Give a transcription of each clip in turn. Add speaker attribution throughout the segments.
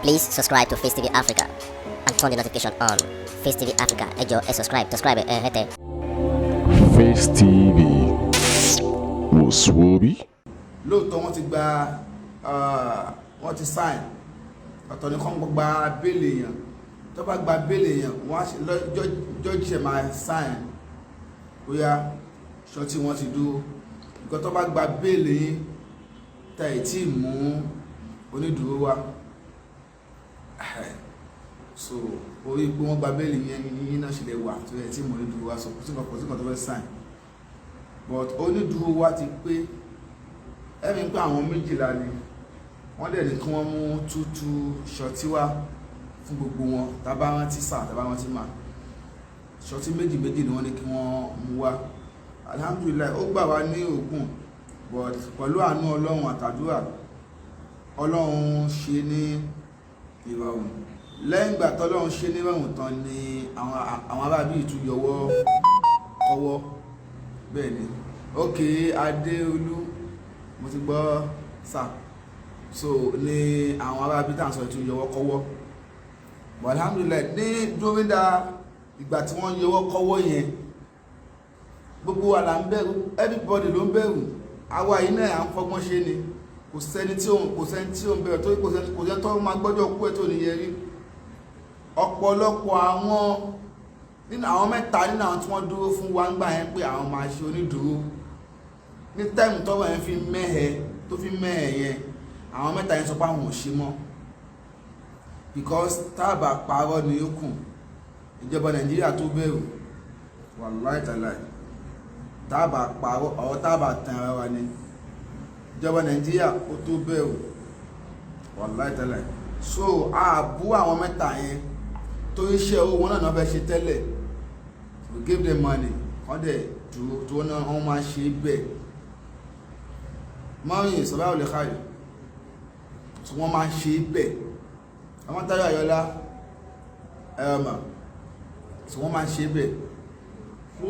Speaker 1: Please subscribe to Face TV Africa and turn the notification on. Face TV Africa, ẹ jọ̀ọ́, ẹ subscribe, subscribe ẹ hẹ́tẹ̀.
Speaker 2: Face TV wò sùwòbí.
Speaker 3: Lóòótọ́, wọ́n ti gba, wọ́n ti sign. Ọ̀tọ̀ ní kàn gba bail èèyàn. Tó bá gba bail èèyàn, wọ́n á ṣe judge ṣe máa sign bóyá surety wọ́n ti dúró. Nǹkan tó bá gba bail yín, tẹ̀ ẹ̀ tí mú onídùúró wá, so orí pé wọ́n gba bail yẹn yín náà ṣe lè wà tó ẹ̀ tí mú onídùúró wá. So kò sí nǹkan tó fẹ́ sign, but onídùúró wá ti pé ẹ̀mí pé àwọn 12 ni wọ́n dẹ̀ ní kí wọ́n mú tútù surety wá fún gbogbo wọn. Tábà rántí sà, tábà rántí mà, surety méjì méjì ni wọ́n ní kí wọ́n mú wá. Alhamdulillahi, ó gbà wá ní ògùn, but pẹ̀lú àánú Ọlọ́run àtàdúrà, Ọlọ́run ṣe ní ìrọ̀rùn. Lẹ́yìn ìgbà tọ́lọ́run ṣe ní ìrọ̀rùn tán ni àwọn arábí ìtú yọwọ́ kọ́wọ́. Bẹ́ẹ̀ ni. Ok, Adéolú, mo ti gbọ́ sà. So ní àwọn arábí tá à ń sọ ìtú yọwọ́ kọ́wọ́, but alhamdulillahi, ní during that ìgbà tí wọ́n yọwọ́ kọ́wọ́ yẹn, gbogbo wa là ń bẹ̀rù. Everybody ló ń bẹ̀rù. Àwa yìí náà, à ń fọgbọ́n ṣe ni. Kò sẹ́ni tí òun bẹ̀rù torí kò sẹ́ni tó máa gbọ́jọ́ kú ẹ̀ tó ní yẹrí. Ọ̀pọ̀lọpọ̀ àwọn nínú àwọn mẹ́ta, nínú àwọn tí wọ́n dúró fún wa ń gbà yẹn pé àwọn máa ṣe onídùúró ní time tọ́wọ́ yẹn fi mẹ́hẹ, tó fi mẹ́hẹ yẹn, àwọn mẹ́ta yẹn sọ pé àwọn ò ṣe mọ́, because táàbà parọ́ ni ó kù. Ìjọba Nàìjíríà tó bẹ̀rù, wàláì tàláì, táàbà parọ́ ọ̀rọ̀, táàbà tan ara wa ni, ìjọba Nàìjíríà ó tó bẹ̀rù, wàláì tàláì. So àbú àwọn mẹ́ta yẹn torí iṣẹ́ owó wọn náà fẹ́ ṣe tẹ́lẹ̀. We give them money, wọ́n dẹ̀ dúró tó náà, wọ́n máa ṣe bẹ́ẹ̀ mọ́rin sọ́bà ò lè káyọ̀ tí wọ́n máa ṣe bẹ́ẹ̀. Àwọn Táyọ̀ Ayọ̀lá ẹ̀rọ̀mà tí wọ́n máa ṣe bẹ́ẹ̀. So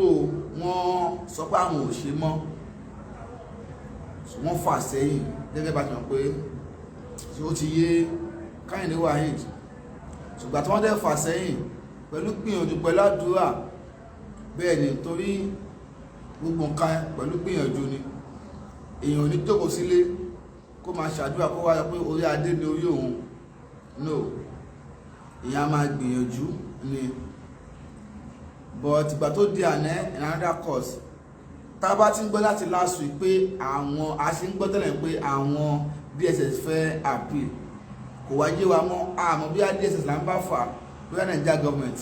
Speaker 3: wọ́n sọ pé àwọn ò ṣe mọ́, wọ́n fà sẹ́yìn gẹ́gẹ́ bá ti mọ̀ pé ó ti yé Káyìndé Waheed. Ṣùgbọ́n tí wọ́n dẹ̀ fà sẹ́yìn pẹ̀lú gbìyànjú, pẹ̀lú àdúrà, bẹ́ẹ̀ ni, torí gbogbo nǹkan pẹ̀lú gbìyànjú ni. Èèyàn ò ní jókòó sílé kó máa ṣàdúrà kó wáyọ pé orí adé ni orí òun. No, èèyàn á máa gbìyànjú ni. But ìgbà tó di àná, in another course, tá a bá ti ń gbọ́ láti last week pé àwọn a ṣe ń gbọ́ tẹ́lẹ̀ pé àwọn DSS fẹ́ appeal, kò wá yé wa mọ́. Àmọ́ bí DSS là ń bá fà, bóyá Nàìjíríà government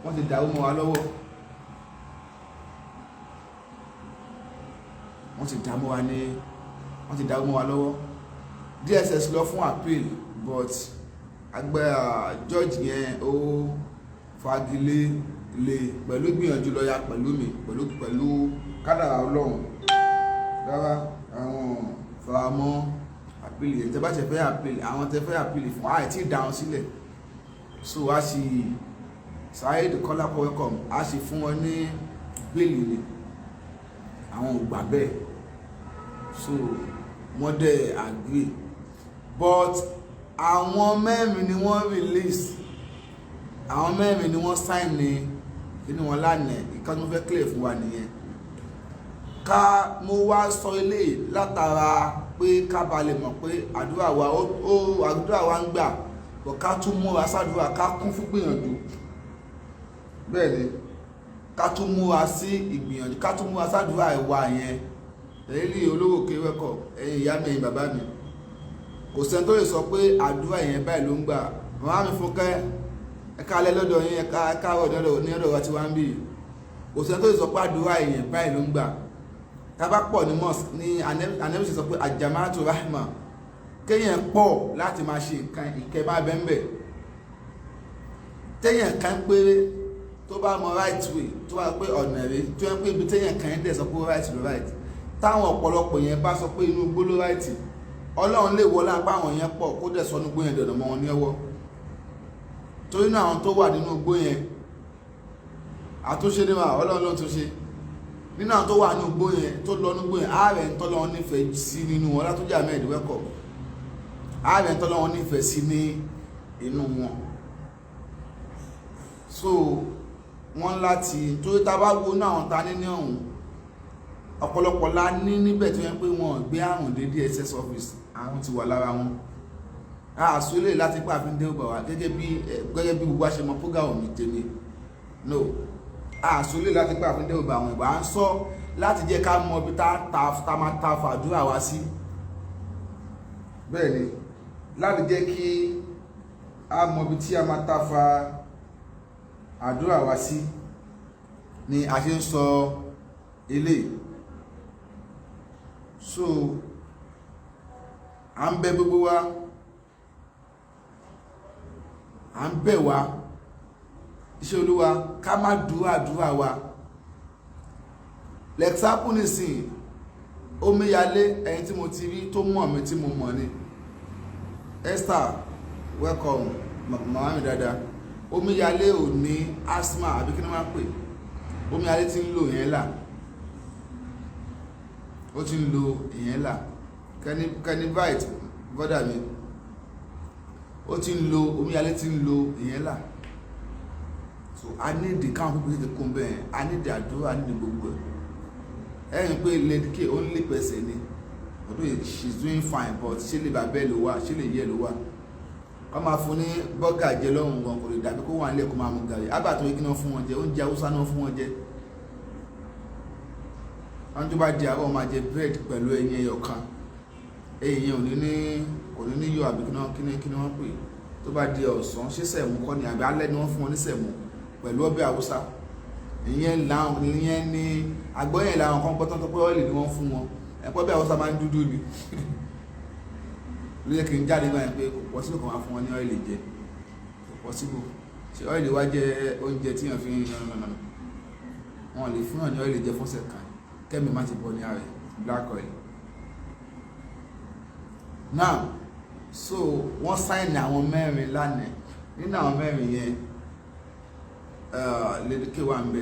Speaker 3: wọ́n ti dàrú mọ́ wa lọ́wọ́, wọ́n ti dàrú mọ́ wa lọ́wọ́. DSS lọ fún appeal, but agbẹ́ judge yẹn ó fagilé lé pẹ̀lú gbìyànjú lọ́ọ̀yà pẹ̀lú mi, pẹ̀lú kádàrá Ọlọ́run. Rárá, àwọn faramọ́ appeal yẹn. Tẹ́ bá ṣe fẹ́ appeal, àwọn tẹ́ fẹ́ appeal fún àìtí ìdáhùn sílẹ̀. So a sì Saheed Kọ́lápọ̀, welcome. A sì fún wọn ní bail ni, àwọn ò gbà bẹ́ẹ̀. So wọ́n dẹ̀ agree, but àwọn mẹ́rin ni wọ́n release, àwọn mẹ́rin ni wọ́n sign ní inú wọn lánàá. Ìkan tó fẹ́ clear fún wa nìyẹn. Ká mo wá sọ ilé látara pé ká ba lè mọ̀ pé àdúrà wa ó àdúrà wa ń gbà bọ̀, ká tún múra sádúrà, ká kún fún gbìyànjú. Bẹ́ẹ̀ ni, ká tún múra sí ìgbìyànjú, ká tún múra sádúrà ìwà yẹn. Ẹ̀yìn olówó kéwẹ́kọ̀, ẹ̀yin ìyá mi, ẹ̀yin bàbá mi, kò sẹ́ni tó lè sọ pé àdúrà yẹn báyìí ló ń gbà. Màmá mi Fúnkẹ́, ẹ̀ka alẹ́ lọ́dọ̀ yín, ẹ̀ka káàárọ̀ ní ọ̀dọ̀ wa tí wá ń bì. Kò sẹ́ni tó lè sọ pé àdúrà yẹn báyìí ló ń gbà. Tá bá pọ̀ ní mosque ní Ànábì sọ pé àjàmátù rahma, kéèyàn pọ̀ láti máa ṣe nǹkan ìkẹ́ máa bẹ́ẹ̀. Téèyàn kan péré tó bá mọ right way, tó bá pé ọ̀nà rẹ̀, tó yẹ pé ibi téèyàn kan dẹ̀ sọ pé right ló right, táwọn ọ̀pọ̀lọpọ̀ yẹn bá sọ pé inú igbó ló right, Ọlọ́run lè wọlé apá àwọn yẹn pọ̀ kó dẹ̀ sọ inú igbó yẹn dọ̀nà mọ́ wọn ní ọwọ́. Torí náà, àwọn tó wà nínú igbó yẹn, àtúnṣe ní ma Ọlọ́run ló tún ṣe. Nínú àwọn tó wà nínú igbó yẹn, tó lọ nínú igbó yẹn, ààrẹ ń tọ́lọ́ nífẹ̀ẹ́ sí nínú wọn. Látúnjẹ́ Ahmed, welcome. Ààrẹ tọ́lọ́run nífẹ̀ẹ́ sí ní inú wọn. So wọ́n láti torí tá a bá wo náà àwọn ta ní ní ọ̀hún, ọ̀pọ̀lọpọ̀ la ní níbẹ̀ tó yẹ pé wọn ò gbé àrùn dé DSS office, àrùn ti wà lára wọn. Àṣọlẹ̀ láti pa àfin dé ọgbà wa gẹ́gẹ́ bí gbogbo àṣemọ program mi tèmi no àṣọlẹ̀ láti pa àfin dé ọgbà àwọn ìgbà à ń sọ láti jẹ́ ká mọ ibi tá máa ta fàdúrà wá sí. Bẹ́ẹ̀ ni, láti jẹ́ kí a mọ ibi tí a máa ta fa àdúrà wá sí ni a ṣe ń sọ eléyìí. So à ń bẹ gbogbo wa, à ń bẹ̀ wá iṣẹ́ Olúwa, ká má dúró àdúrà wa. L'example nísìnyí, omíyalé, ẹni tí mo ti rí tó mọ̀ mi tí mo mọ̀ ni. Esther, welcome, màmá mi dáadáa. Omíyalé ò ní asthma àbí kí ni wọ́n pè? Omíyalé ti ń lò yẹn là, ó ti ń lo ìyẹn là. Kenny Bright, brother mi, ó ti ń lo, omíyalé ti ń lo ìyẹn là. So a need káwọn pípé tètè kún bẹ́ẹ̀, a need àdúrà, a need gbogbo ẹ̀. Ẹ̀yìn pé Lady K ó ń lè pẹ̀sẹ̀ ni, although she is doing fine, but ṣé lè bàbá ẹ̀ ló wà, ṣé lè yẹ ló wà? Kọ́ máa fún ní bọ́gà jẹ lọ́rùn gan, kò lè dàbí kó wà nílẹ̀ kó máa mú gàrí. Ábà tó yẹ kí wọ́n fún wọn jẹ oúnjẹ Haúsá náà fún wọn jẹ. Wọ́n tó bá di àárọ̀, máa jẹ bread pẹ̀lú ẹyin ẹyọ kan. Ẹyin yẹn ò ní ní kò ní ní yọ àbí kí ni wọ́n pè. Tó bá di ọ̀sán, ṣé semo kọ́ ni àbí alẹ́ ni wọ́n fún wọn ní semo pẹ̀lú ọbẹ̀ Haúsá? Ìyẹn làwọn, ìyẹn ní àgbọ̀yìn làwọn kan gbọ́tọ́ tó pé oil ni wọ́n fún wọn. Ẹ̀pọ̀ ọbẹ̀ Haúsá máa ń dúdú ni ló yẹ kí n jáde báyìí pé kò possible kò máa fún wọn ní oil jẹ, kò possible. Ṣe oil wá jẹ oúnjẹ tí yàn fi ń yan? Nà wọn lè fún yàn ní oil jẹ fọ́sẹ̀ kan kẹ́mi má ti bọ́ ní ààrẹ black oil now. So wọ́n sign àwọn mẹ́rin lánàá. Nínú àwọn mẹ́rin yẹn, Lady K wà ń bẹ.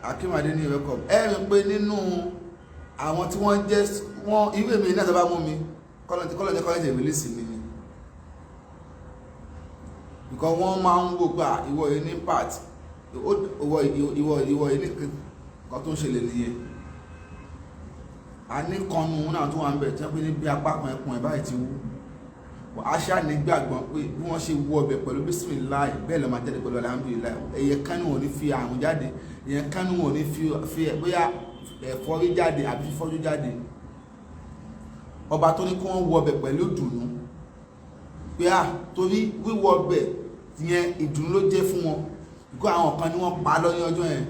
Speaker 3: Akínwádé ní welcome. Ẹ rí i pé nínú àwọn tí wọ́n jẹ́ wọ́n ìwé mi náà sábà mú mi kọ́lọ̀ jẹ́ kọ́lọ̀ jẹ́ release mi ni, because wọ́n máa ń wò pé ìwọ yìí ní part, ìwọ yìí ní nǹkan tó ń ṣẹlẹ̀ nìyẹn. A ní kanu náà tó wà ń bẹ̀ tí wọ́n pè ní bí apá kan ẹkùn ẹ̀ báyìí ti wú. Aṣá nígbàgbọ́ pé bí wọ́n ṣe wọ ọbẹ̀ pẹ̀lú bisimilayi, bẹ́ẹ̀ ló máa jáde pẹ̀lú alhamdulillahi. Ẹ̀yẹ kánú ò ní fi àrùn jáde, ẹ̀yẹ kánú ò ní fi bóyá ẹ̀fọ́rí jáde àbí fífọ́jú jáde. Ọba tó ní kí wọ́n wọ ọbẹ̀ pẹ̀lú ìdùnnú pé à, torí wíwọ ọbẹ̀ yẹn, ìdùnnú ló jẹ́ fún wọn kó àwọn kan ní wọ́n pa lọ́yìn ọjọ́ yẹn.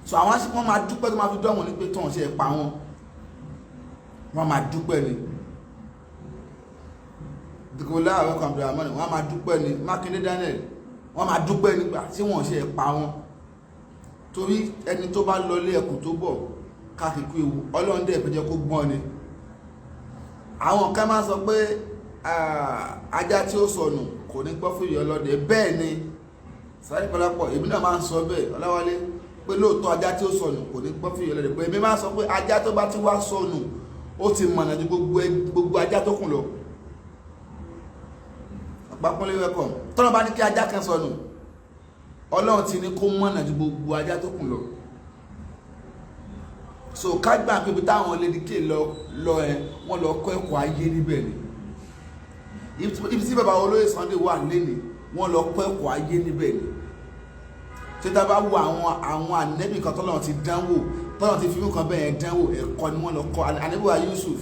Speaker 3: So àwọn aṣọ wọn máa dúpẹ́ tó máa fi dọ́wọ̀n ní pé tóun ṣe pa wọn, wọ́n máa dúpẹ́ ni. Dìkọ̀lá àwọn abdulrahman, wọ́n máa dúpẹ́ ni. Mákindé Daniel, wọ́n máa dúpẹ́ nígbà tí wọ́n ṣe pa wọn, torí ẹni tó bá lọlé ẹkùn tó bọ̀ káàkiri ewu, Ọlọ́run dẹ̀ pẹ́jẹ́ kó gbọ́n ni. Àwọn kan máa sọ pé ajá tí ó sọnù kò ní gbọ́ fún ìyá ọlọ́dẹ. Bẹ́ẹ̀ ni sáré pọ̀lọpọ̀, èmi náà máa ń sọ bẹ́ẹ̀, Ọláwálé, pé lóòótọ́ ajá tí ó sọnù kò ní gbọ́ fún ìyá ọlọ́dẹ, pé èmi máa ń sọ pé ajá tó bá ti wá sọnù, ó ti mọ̀nà ju gbogbo ajá tó kù lọ. Àpapọ̀lẹ́ welcome. Tọ́lọ́ bá ní kí ajá kan sọnù, Ọlọ́run ti ní kó mọ̀nà ju gbogbo ajá tó kù lọ. So ká gbà pé ibi táwọn Lady K lọ lọ ẹ, wọ́n lọ kọ́ ẹ̀kọ́ ayé níbẹ̀ ni. Ibi tí bàbá olóyè Sunday wà lẹ́nìí, wọ́n lọ kọ́ ẹ̀kọ́ ayé níbẹ̀ ni. Tí tá a bá wo àwọn ànẹ́bì kan tọ́lọ́run ti dánwò, tọ́lọ́run ti fi mú kan bẹ́ẹ̀ dánwò, ẹ̀kọ́ ni wọ́n lọ kọ́. Ànẹ́bì wa Yusuf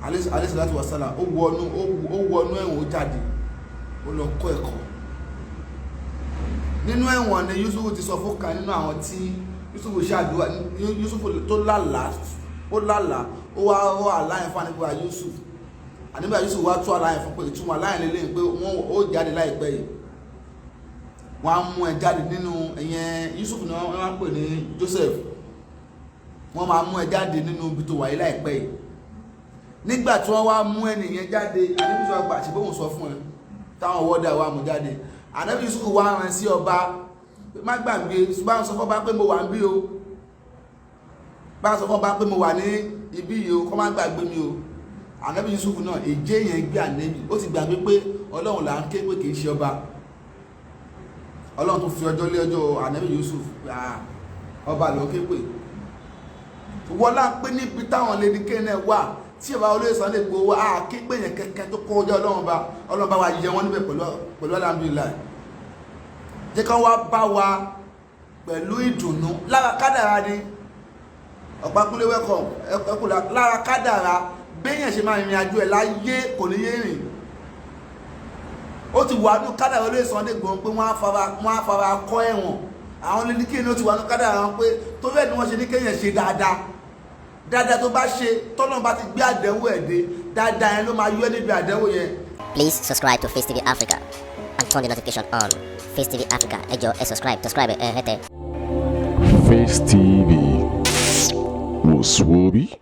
Speaker 3: alayhi salatu wa salam, ó wọnú ẹ̀wọ̀n, ó jáde, ó lọ kọ́ ẹ̀kọ́ nínú ẹ̀wọ̀n ni. Yusuf ti sọ fún kan nínú àwọn tí Yusuf ṣàdúrà, Yusuf tó lálàá, ó lálàá, ó wá rọ àlá yẹn fún ànẹ́bì wa Yusuf. Ànẹ́bì wa Yusuf wá tú àlá yẹn fún pé ìtumọ̀ àlá yẹn lélẹ́yìn pé wọ́n ó jáde láìpẹ́ yìí, wọ́n á mú ẹ jáde nínú ẹ̀yẹn. Yusuf ni wọ́n máa ń pè ní Joseph. Wọ́n máa mú ẹ jáde nínú ibi tó wà yìí láìpẹ́ yìí. Nígbà tí wọ́n wá mú ẹnìyẹn jáde, ànábì Yusuf àgbà àti bóun sọ fún ẹ táwọn wọ́dà wá mú jáde, ànábì Yusuf wá rán sí ọba, má gbàgbé, bá ń sọ fún ọba pé mo wà ń bí o, bá ń sọ fún ọba pé mo wà ní ibí yìí o, kọ́ má gbàgbé mi o. Ànábì Yusuf náà, èjé yẹn gbé ànábì, ó ti gbàgbé pé Ọlọ́run là ń ké pé, kì í ṣe ọba. Ọlọ́run tó fi ọjọ́ lé ọjọ́ ànábì Yusuf, ọba ló ké pé wọlá pé níbi táwọn Lady K náà wà tí ìbá olóyè Sunday Igboho wà á ké pé yẹn kẹ̀kẹ́ tó kó ọjọ́ Ọlọ́run bá, Ọlọ́run bá wa yẹ wọ́n níbẹ̀ pẹ̀lú alhamdulillah. Jẹ́ kán wá bá wa pẹ̀lú ìdùnnú. Lára kádàrá ni ọ̀pákúnlé, welcome ẹkú. Lára kádàrá, béèyàn ṣe máa rìnrìn àjò ẹ̀ láyé, kò ní yé rìn. Ó ti wà ní kádàrá olóyè Sunday Igboho pé wọ́n á fara kọ́ ẹ̀wọ̀n. Àwọn Lady K ní ó ti wà ní kádàrá wọn pé tó bẹ́ẹ̀ ni wọ́n ṣe ní kéèyàn ṣe dáadáa. Dáadáa tó bá ṣe, tọ́nà bá ti gbé àdánwò ẹ̀ dé, dáadáa yẹn ló máa yọ ẹ́ níbi àdánwò yẹn.
Speaker 1: Please subscribe to Face TV Africa and turn the notification on. Face TV Africa, ẹ jọ̀ọ́, ẹ subscribe, subscribe ẹ hẹ́tẹ̀.
Speaker 2: Face TV was Swoby.